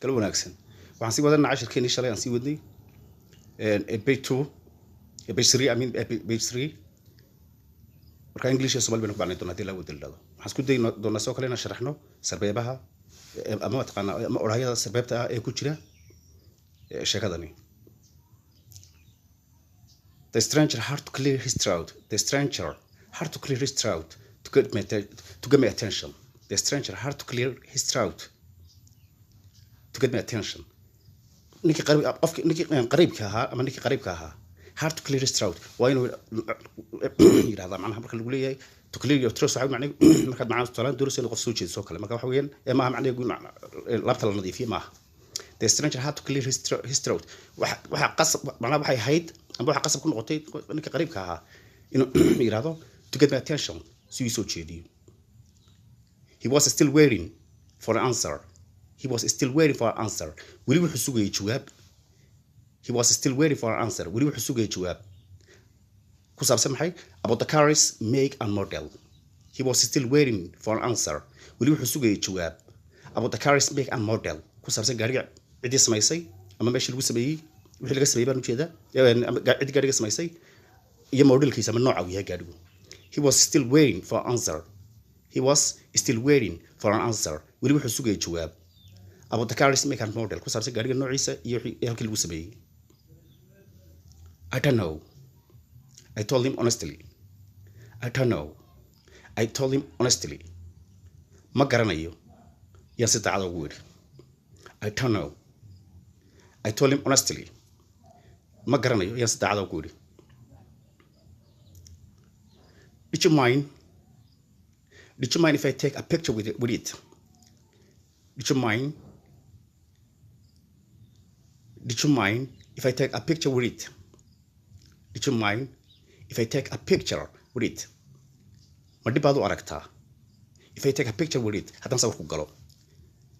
Kala wanaagsan. Waxaan sii wadanaa cashirkeenii shalay aan sii wadnay page 2, page 3, I mean page 3. Marka English iyo Somali baynu ku bacnay doonaa haddii la wada dhado. Waxaan isku dayi doonaa sidoo kale inaan sharaxno sarbeebaha ama mataqaanaa ama odhahyada sarbeebta ah ee ku jira sheekadani. The stranger had to clear his throat. The stranger had to clear his throat to get my attention. The stranger had to clear his throat to get my attention. Ninkii qariib, qofkii, ninkii qariibka ahaa ama ninkii qariibka ahaa had to clear his throat, waa inuu yidhahdaa. Macnaha marka lagu leeyahay "to clear your throat", waxa macnaheedu markaad macnaha tusalaan doonayso inaad qof soo jeediso kale. Marka waxa weeyaan ee maaha macnaheedu laabta la nadiifiyo maaha. The stranger had to clear his throat. Waxa qasab, macnaha waxay ahayd ama waxa qasab ku noqotay ninka qariibka ahaa inuu yidhahdo "to get my attention", si uu soo jeediyo. He was still waiting for an answer. He was still waiting for an answer. Weli wuxuu sugayay jawaab. He was still waiting for an answer. Weli wuxuu sugayay jawaab ku saabsan maxay? About the car's make and model. He was still waiting for an answer. Weli wuxuu sugayay jawaab about the car's make and model, ku saabsan gaariga ciddii samaysay ama meeshii lagu sameeyey, wixii laga sameeyey baan ujeedaa, ama ciddii gaariga samaysay iyo modelkiisa ama nooca uu yahay gaarigu. He was still waiting for an answer. He was still waiting for an answer. Weli wuxuu sugayay jawaab about the car's make and model, ku saabsan gaariga noociisa iyo wixii halkii lagu sameeyey. "I don't know," I told him honestly. "I don't know," I told him honestly. Ma garanayo, yaan si daacada ugu yidhi. "I don't know," I told him honestly. Ma garanayo, yaan si daacada ugu yidhi. Did you mind? Did you mind if I take a picture with it? Did you mind? Did you mind if I take a picture with it? Did you mind if I take a picture with it? Ma dhib baad u aragtaa if I take a picture with it, haddaan sawir ku galo?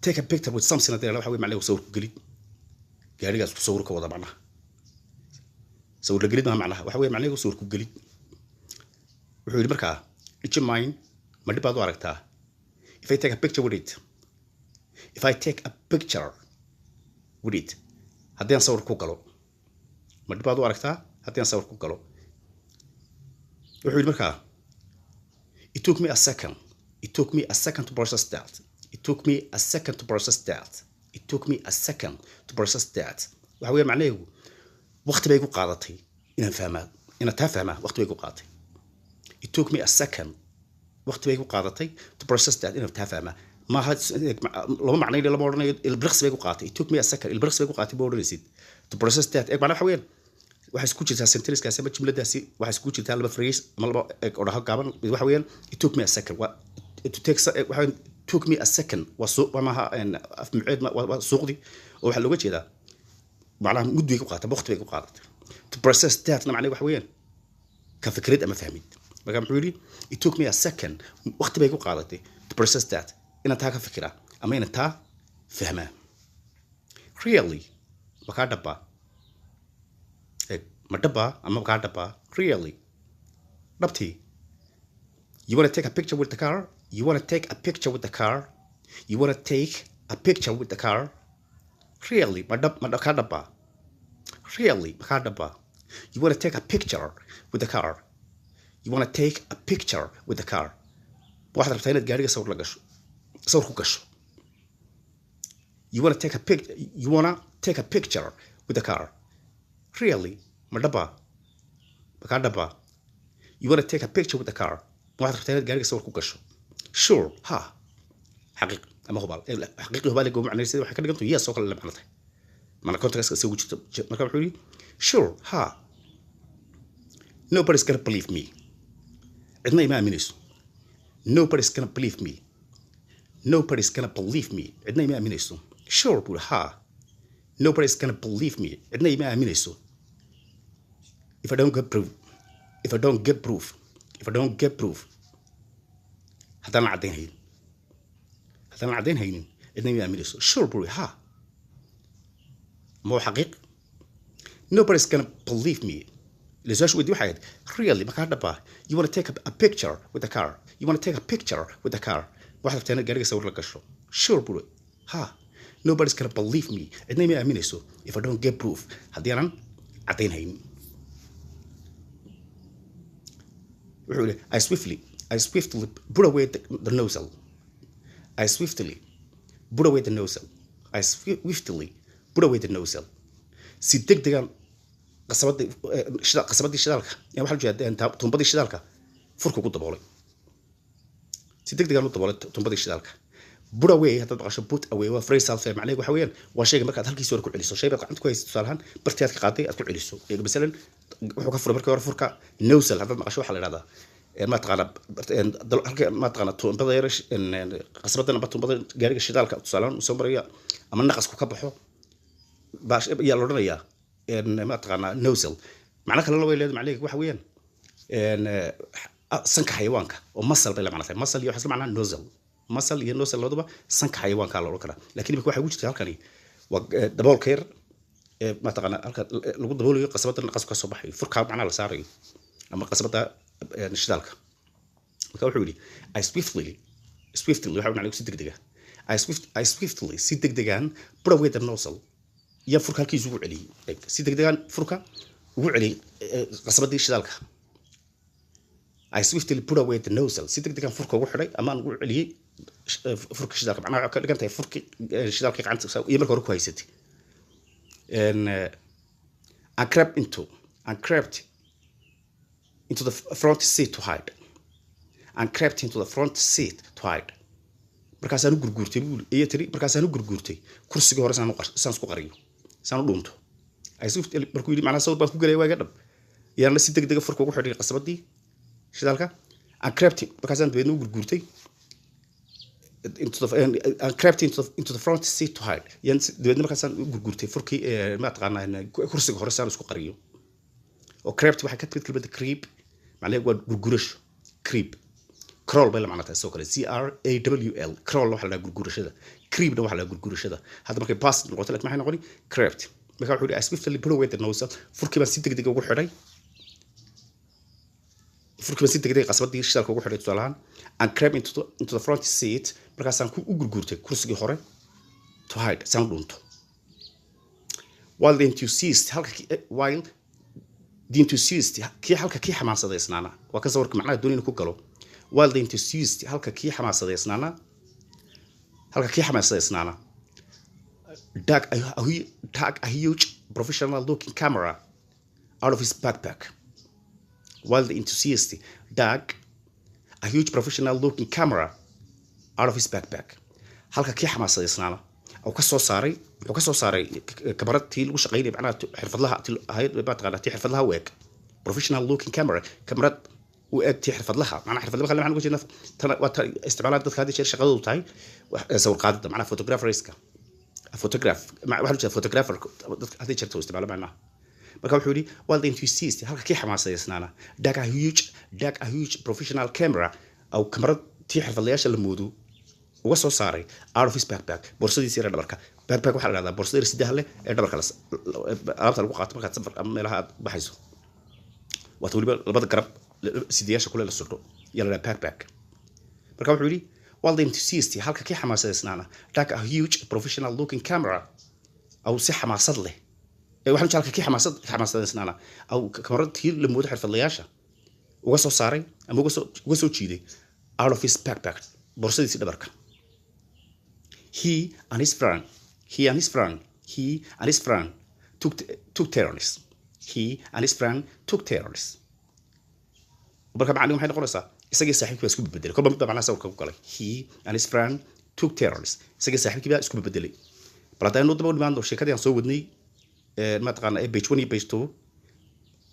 "Take a picture with something" haddii la waxa wey macnaheedu sawir ku gelid, gaarigaas ku sawir ka wada. Macnaha sawir la gelid maaha, macnaha waxa wey macnaheedu sawir ku gelid. Wuxuu yidhi markaa, "Did you mind?" Ma dhib baad u aragtaa "if I take a picture with it"? "If I take a picture with it", haddii aan sawir ku galo, ma dhib baad u aragtaa haddii aan sawir ku galo? Wuxuu yidhi markaa, "It took me a second. It took me a second to process that. It took me a second to process that. It took me a second to process that." Waxa weeye macnaheedu waqti bay ku qaadatay inaan fahmaa, inaan taa fahmaa waqti bay ku qaadatay. "It took me a second", waqti bay ku qaadatay, "to process that", inaan taa fahmaa. Maaha, lama macnayn, lama odhanayo ilbiriqsi bay ku qaadatay. "It took me a second", ilbiriqsi bay ku qaadatay ma odhanaysid. "To process that", eeg, macnaha waxa weeyaan waxay isku jirtaa sentenceskaasi ama jumladaasi, waxay isku jirtaa laba phrase ama laba eeg odhaho gaaban. Mid waxa weeyaan "it took me a second", waa to take, waxa weeyaan "took me a second" waa suuq, waa maaha af muceed, waa suuqdi oo waxaa looga jeedaa macnaha mud bay ku qaadatay, waqti bay ku qaadatay. "To process that" na macnaheedu waxa weeyaan ka fikrid ama fahmid. Marka muxuu yidhi? "It took me a second", waqti bay ku qaadatay, "to process that", inaan taa ka fikiraa ama inaan taa fahmaa. "Really?" Ma kaa dhabbaa? Eeg, ma dhabbaa ama ma kaa dhabbaa? "Really?" Dhabtii. "You wanna take a picture with the car? You wanna take a picture with the car? You wanna take a picture with the car?" "Really?" Ma dhab, ma kaa dhabbaa? "Really?" Ma kaa dhabbaa? "You wanna take a picture with the car? You wanna take a picture with the car?" Waxaad rabtaa inaad gaariga sawir la gasho, sawir ku gasho? "You wanna take a pic you wanna take a picture with the car?" "Really?" Ma dhabbaa, ma kaa dhabbaa? "You wanna take a picture with the car?" Waxaad rabtaa inaad gaariga sawir ku gasho? "Sure." Ha, xaqiiq ama hubaal. Xaqiiqi hubaal gooma macnaysa, waxay ka dhigan tahay yes oo kale la macno tahay, mana context isagu jirto. Marka wuxuu yidhi, "Sure." Ha. "Nobody's gonna believe me." Cidna ima aaminayso. "Nobody's gonna believe me. Nobody's gonna believe me." Cidna ima aaminayso. "Sure," buu ha. "Nobody's gonna believe me." Cidna ima aaminayso. "If I don't get proof. If I don't get proof. If I don't get proof." Haddaan la caddayn haynin. Haddaan la caddayn haynin, cidna ima aaminayso. "Sure," buu ha. Ma waa xaqiiq? "Nobody's gonna believe me." La su-aashu weydii waxay ahayd, "Really?" Ma kaa dhabbaa? "You wanna take a picture with the car? You wanna take a picture with the car?" Waxaad rabtaa inaad gaariga sawir la gasho? "Sure," buu ha. Nobody's gonna believe me, cidna ima aaminayso, if I don't get proof, haddii aanan caddayn haynin. Wuxuu yidhi, I swiftly put away the nozzle. I swiftly put away the nozzle. I swiftly put away the nozzle. Si degdegan qasabadii qasabadii shidaalka, waxaa la jeedaa tuumbadii shidaalka, furka ugu daboolay. Si degdegan u daboolay tuumbadii shidaalka. Put away haddaad maqasho, put away waa phrasal verb. Macnaheedu waxa weeyaan waa shayga markaad halkiisa hore ku celiso. Shay baad gacanta ku haysid, tusaale ahaan bartii aad ka qaaday aad ku celiso. Masalan wuxuu ka furay markii hore furka. Nozzle haddaad maqasho waxaa la idhahdaa, ma taqaana, halka, ma taqaana, tuumbada yar, qasbadan amba tuumbada gaariga shidaalka tusaale ahaan soo maraya ama naqasku ka baxo ayaa la odhanayaa, ma taqaanaa, nozzle. Macno kalena way leedahay. Macnaheedu waxa weeyaan sanka xayawaanka oo muzzle bay la macno tahay. Muzzle iyo waxa isla macnaa nozzle. Muzzle iyo nozzle labaduba sanka xayawaanka la odhan karaa, laakiin imika waxay ugu jirta halkani waa daboolka yar ee, ma taqaana, halka lagu daboolayo qasabada naqasku ka soo baxayo, furkaa macnaha la saarayo ama qasabada shidaalka. Marka wuxuu yidhi, I swiftly, waxa macnaheedu si degdega, I swiftly, si degdegaan, put away the nozzle, iyo furka halkiisa ugu celiyey. Si degdegaan furka ugu celiyey qasabadii shidaalka. I swiftly put away the nozzle, si degdegan furka ugu xidhay ama aan ugu celiyey furka shidaalka. Macnaha waxay ka dhigan tahay furki shidaalkii gacanta iyo marka hore ku haysatay. And crept into the front seat to hide. And crept into the front seat to hide. Markaasaan u gurguurtay buu iyo tiri, markaasaan u gurguurtay kursigii hore saan isku qariyo, saan u dhuunto. I swiftly, markuu yidhi macnaha sawir baan ku gelaya, waaga dhab yaana si degdega furka ugu xidhay qasabadii shidaalka. And crept, markaasaan dabeedna u gurguurtay, and crept into the front seat to hide. Yaan dabeedna markaasaan u gurguurtay furkii, ma taqaanaa, kursiga hore saan isku qariyo. Oo crept waxay ka timid kelmadda creep, macnaheedu waa gurgurasho. Creep, crawl bay la macno tahay sidoo kale, crawl. Crawl waxaa la dhahaa gurgurashada, creepna waxaa la dhahaa gurgurashada. Hadda markay past noqoto laakiin maxay noqoni? Crept. Marka wuxuu yidhi, I swiftly put away the nozzle, furkii baan si degdeg ugu xidhay, furkii baan si degdeg qasbadii shidaalka ugu xidhay tusaale ahaan. And crept into the front seat, markaasaan ku u gurguurtay kursigii hore, to hide, saan u dhunto. While the enthusiast, kii halka kii xamaasadeysnaana, waa kan sawirka macnaha doonayna ku galo. While the enthusiast, halka kii xamaasadeysnaana, halka kii xamaasadeysnaana, dug a huge professional looking camera out of his backpack. While the enthusiast dug a huge professional looking camera out of his backpack, halka kii xamaasadeysnaana uu ka soo saaray, wuxuu ka soo saaray kamarad tii lagu shaqaynayay, macnaha xirfadlaha tii ahayd, ma taqaanaa, tii xirfadlaha u eg, professional looking camera, kamarad u eg tii xirfadlaha. Macnaha xirfadlaha maxaan uga jeednaa? Tana waa ta isticmaalaan dadka hadda jeer shaqadoodu tahay sawir qaadida, macnaha photographerska, photograph, waxaa jeeda photographer, dadka hadda jeerta u isticmaalo macnaha. Marka wuxuu yidhi, while the enthusiast, halka kii xamaasadeysnaana, dug a huge professional camera, aw kamarad tii xirfadlayaasha la moodo uga soo saaray, out of his backpack, boorsadiisa yar ee dhabarka. Backpack waxaa la dhahdaa boorsada yar sidaha leh ee dhabarka alaabta lagu qaato markaad safar ama meelaha aad baxayso. Waata weliba labada garab sidayaasha kule la sudho yaa la dhaha backpack. Marka wuxuu yidhi, while the enthusiast, halka kii xamaasadeysnaana, dug a huge professional looking camera, aw si xamaasad leh waxaan jeclaa, halka kii xamaasadeysnaana aw kamarad tii la moodo xirfadlayaasha uga soo saaray ama uga soo jiiday, out of his backpack, boorsadiisii dhabarka. He and his friend took turns. He and his friend took turns. Marka macnihu maxay noqonaysaa? Isagii saaxiibkii baa isku bedelay, kolba mid baa macnaha sawirka ku galay. He and his friend took turns, isagii saaxiibkii baa isku bedelay. Bal haddaynu daba u nimaadno sheekadii aan soo wadnay, ma taqaana, page 1 iyo page 2,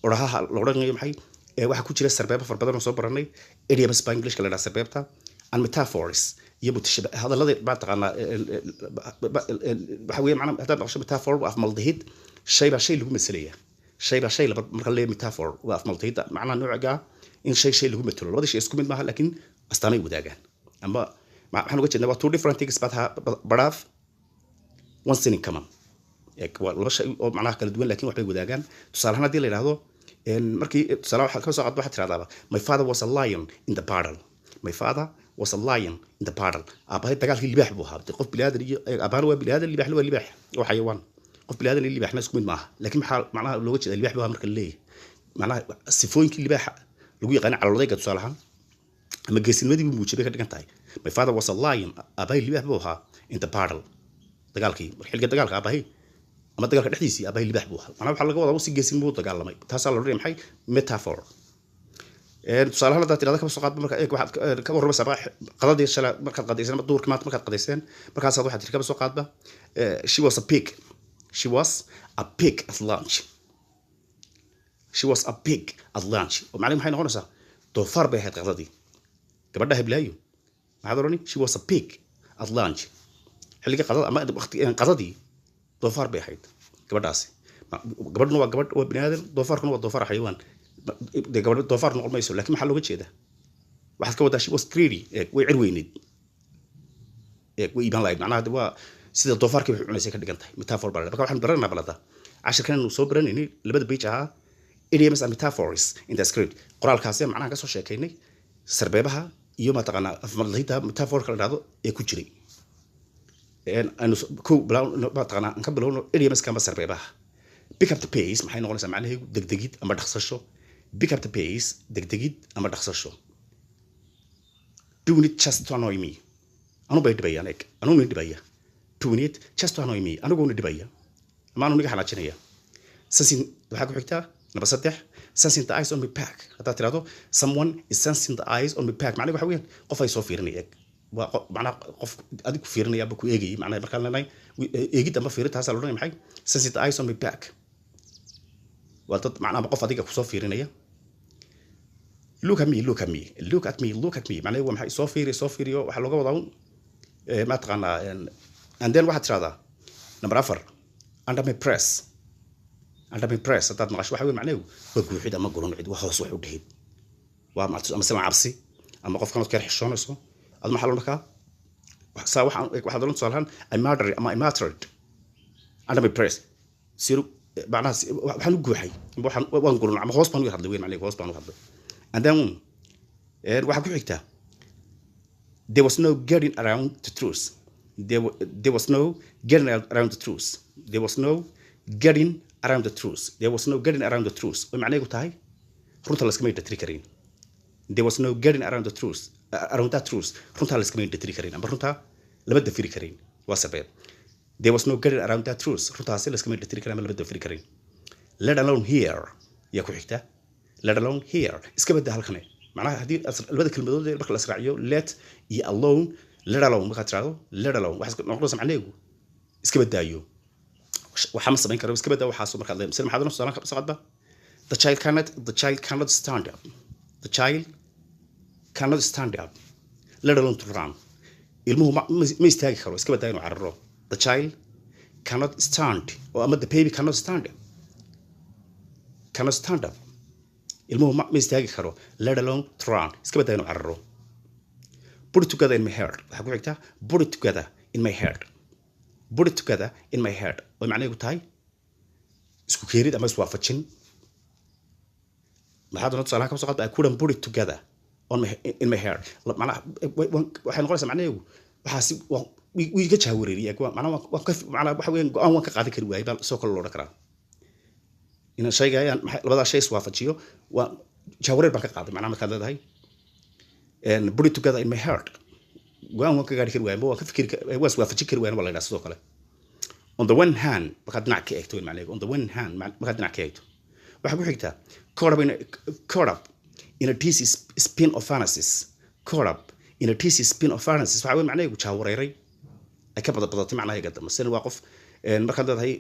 orahaha la odhanayo maxay? Waxaa ku jira sarbeebo fara badan oo soo baranay. Idioms baa Englishka la dhaha sarbeebta, and metaphors iyo mutashaba hadallada, ma taqaanaa. Waxa weeye macnaha haddaad maqasho metaphor waa afmaldihid, shay baa shay lagu masalaya, shay baa shay laba. Marka la leeyahay metaphor waa afmaldihidda, macnaha noociga in shay shay lagu matalo. Labada shay isku mid maaha, laakiin astaamay wadaagaan ama waxaan uga jeednaa waa two different things but have one thing in common. Waa laba shay oo macnaha kala duwan, laakiin waxbay wadaagaan. Tusaale ahaan haddii la yidhaahdo, markii tusaale waxa ka soo qaad, waxaad tirahdaaba, "My father was a lion in the battle." My father was a lion in the battle. Aabahay dagaalkii libaax buu ahaa. Dee qof bilaadan iyo aabahana waa bilaadan, libaaxna waa libaax oo xayawaan. Qof bilaadan iyo libaaxna isku mid maaha, laakiin maxaa macnaha looga jeeda libaax buu ahaa marka la leeyahay? Macnaha sifooyinkii libaaxa lagu yaqaana, caloolodayga tusaale ahaan ama geesinimadii buu muujiyay bay ka dhigan tahay. My father was a lion, aabahay libaax buu ahaa, in the battle, dagaalkii, marka xilliga dagaalka aabahay ama dagaalka dhexdiisii aabahay libaax buu ahaa. Macnaha waxaa laga wadaa si geesinimo u dagaalamay. Taasaa la odhanaya maxay? Metaphor. Tusaale ahaan haddaad tirahdo, kaba soo qaadba, marka eeg, waxaad ka warramaysaa qadadii shalay markaad qadayseen ama duhurkii maanta markaad qadayseen, markaasaad waxaad tiri, kaba soo qaadba, "She was a pig, she was a pig at lunch, she was a pig at lunch." Oo macnaheedu maxay noqonaysaa? Doofaar bay ahayd qadadii gabadha heblaayo. Maxaad odhani? "She was a pig at lunch." Xilligii qadada ama waqti qadadii doofaar bay ahayd gabadhaasi. Gabadhuna waa gabadh, waa bini aadan, doofaarkuna waa doofaar, xayawaan. Dee gabadh doofaar noqon mayso, laakiin maxaa looga jeedaa? Waxaad ka wadaa she was greedy, eeg, way cir weyneyd, eeg, way iibaan lahayd. Macnaha de waa sida doofaarkii wax u cunaysay ka dhigan tahay. Metaphor baa la. Marka waxaan baranaa balada cashirkan inuu soo baranaynay labada page ahaa, idioms and metaphors in the script. Qoraalkaasi macnaha ka soo sheekaynay sarbeebaha iyo mataqaanaa afmalahida metaphorka la dhahdo ee ku jiray. Aynu kow mataqaanaa aan ka bilowno idiomska ama sarbeebaha. Pick up the pace maxay noqonaysaa macnaheedu? Degdegid ama dhaqsasho. Pick up the pace, degdegid ama dhaqsasho. Doing it just to annoy me, anu bay dhibayaan, eeg, anuu dhibaya. Doing it just to annoy me, aniguna dhibaya ama anu niga xanaajinaya. Sensing waxaa ku xigtaa number 3, sensing the eyes on my back. Haddaad tirahdo "Someone is sensing the eyes on my back," macnaheedu waxa weeyaan qof ay soo fiirinaya. Eeg, waa macnaha qof adig ku fiirinaya aba ku eegayay. Macnaha markaan leenahay eegid ama fiirin, taasaa la odhanaya maxay? Sensing the eyes on my back waa dad macnaha qof adiga kusoo fiirinaya. Look at me, look at me, look at me, look at me, macnaheedu waa maxay? Soo fiiri, soo fiiriyo waxaa looga wadaa un ma taqaanaa. And then waxaad tirahdaa number 4, under my breath. Under my breath haddaad maqasho, waxa wey macnaheedu waa guuxid ama guluncid, waa hoos wax u dhehid, waa ama silan cabsi ama qofkan ood ka yar xishoonayso ad. Maxaa loo markaa saa waxaan waxaad odhan tusaale ahaan "I muttered" ama "I muttered under my breath." Siru macnaha waxaan u guuxay ama waxaan waan gulun ama hoos baan u hadlay weyn, macnaheedu hoos baan u hadlay. And then waxaa ku xigtaa there was no getting around the truth. There was no getting around the truth. There was no getting around the truth. There was no getting around the truth, way macnaheedu tahay runta la iskama indhatiri karin. There was no getting around the truth, around that truth. Runta la iskama indhatiri karin ama runta lama dafiri karin, waa sabeeb. There was no getting around that truth, runtaasi la iskama indhatiri karin ama lama dafiri karin. Let alone here yaa ku xigta. Let alone here, iska badda halkane. Macnaha haddii labada kelmadood ee marka la israaciyo, let iyo alone, let alone markaad tirahdo, let alone waxay noqonaysa macnaheedu iska badaayo, waxa ma samayn karo, iska badaa waxaas. Markaad leedahay misal maxaad odhan tusaale socodba, The child cannot stand up, the child cannot stand up, let alone to run." Ilmuhu ma istaagi karo, iska badaa inuu cararo. The child cannot stand oo ama the baby cannot stand up, cannot stand up, ilmuhu ma istaagi karo, let alone to run, iska badaa inuu cararo. Put it together in my head waxaa ku xigta. Put it together in my head, put it together in my head oo macnaheedu tahay isku keenid ama iswaafajin. Maxaad odhan tusaalaha, kaba soo qaad, "I couldn't put it together on my in my head." Macnaha waxay noqonaysaa macnaheedu waxaasi wii iga jahawareeriyay. Macnaha waan ka macnaha waxa weeyaan go'aan waan ka qaadan kari waayay baa sidoo kale loo odhan karaa. Inaan shayga ayaan labadaa shay iswaafajiyo waa jahawareer baan ka qaaday. Macnaha markaad leedahay "put it together in my head," go'aan waan ka gaari kari waayay, waan ka fikiri waan iswaafajin kari waayan waa la yidhaha sidoo kale. On the one hand markaad dhinac ka eegto, macnaheedu on the one hand markaad dhinac ka eegto. Waxaa ku xigtaa caught up in a dizzy spin of fantasies. Caught up in a dizzy spin of fantasies waxa wey macnaheedu jaawareeray ay ka bada badatay. Macnaha iga dambe sina waa qof markaad leedahay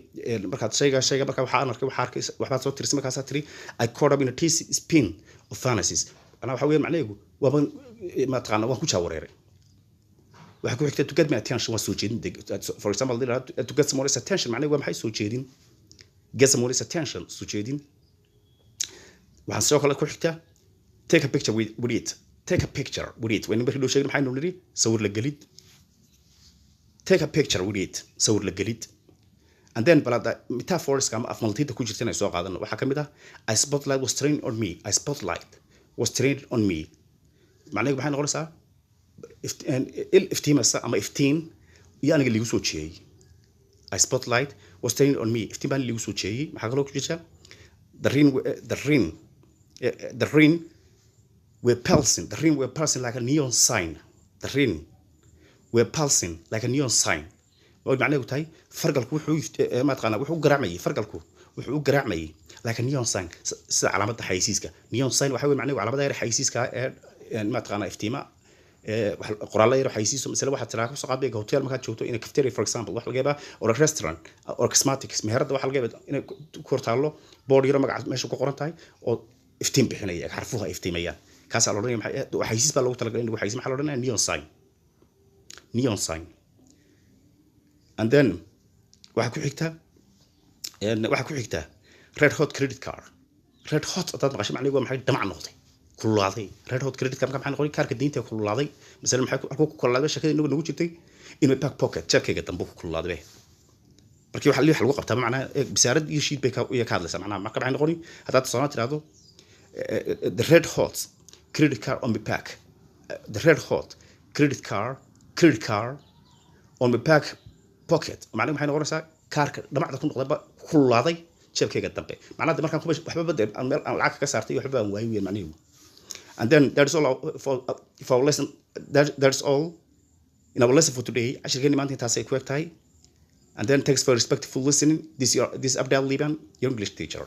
markaad shayga marka waxaan arkay, waxaa arkay, waxbaad soo tirisay, markaasaa tiri "I caught up in a dizzy spin of fantasies." Macnaha waxa weeye macnaheedu waaban mataqaana waan ku jaawareeray. Waxaa ku xigta to get my attention, waa soo jeedin. For example, to get someone's attention macnaheedu waa maxay? Soo jeedin. Get someone's attention, soo jeedin. Waxaan sidoo kale ku xigta take a picture with it. Take a picture with it wayna markii loo sheegay maxaynu nidhi? Sawir la gelid. Take a picture with it, sawir la gelid. And then balada metaphorska ama afmaltida ku jirta inay soo qaadano waxaa ka mid ah a spotlight was trained on me. A spotlight was trained on me macnaheedu maxay noqonaysaa? Il iftiimasa ama iftiin iyo aniga liigu soo jeeyey. A spotlight was turning on me, iftiin baan liigu soo jeeyey. Maxaa kaloo ku jirta? The ring were pulsing, the ring were pulsing like a neon sign. The ring were pulsing like a neon sign oo macnaheedu tahay fargalku wuxuu ma taqaanaa, wuxuu u garaacmayay, fargalku wuxuu u garaacmayay like a neon sign, sida calaamadda xayeysiiska. Neon sign waxa wey macnaheedu calaamadda yar xayeysiiska ee ma taqaanaa iftiima ee qoraallo yar xayeysiiso. Masale waxaad tiraa kasoo qaad hotel markaad joogto, in a cafeteria, for example, waxa laga yaabaa, or a restaurant or cosmetics meherada, waxa laga yaabaa inay ku hor taallo board yaro magaca meesha ku qoran tahay oo iftiin bixinaya, xarfuhu ay iftiimayaan. Kaasaa la odhanaya xayeysiis baa loogu talagalay in lagu xayeysiis. Maxaa la odhanaya? Neon sign, neon sign. And then waxaa ku xigta red hot credit card. Red hot haddaad maqasho, macnihi waa maxay? Dhamac noqday, kululaaday. Red hot credit card marka maxay noqon? Kaarka deynta kululaaday. Masalan, maxay halkuu ku kululaaday? Shakada inagu nagu jirtay, in my back pocket, jeebkayga dambe ku kululaaday. Be markii waxa lagu qabtaa macnaha bisaarad iyo shiid bay ka hadlaysaa macnaha. Marka maxay noqoni haddaad tusaale tiraahdo the red hot credit card on my back, the red hot credit card on my back pocket, macnaha maxay noqonaysaa? Kaarka dhamacda ku noqday ba kululaaday jeebkayga dambe. Macnaha de markaan waxba bade aan meel aan lacag kaga saartay, waxba aan waayay weeyaan macnaheedu. And then that is all for our lesson. That is all in our lesson for today. Cashirkeeni maanta intaasay ku eg tahay. And then thanks for respectful listening. This is Abdel Liban, your English teacher.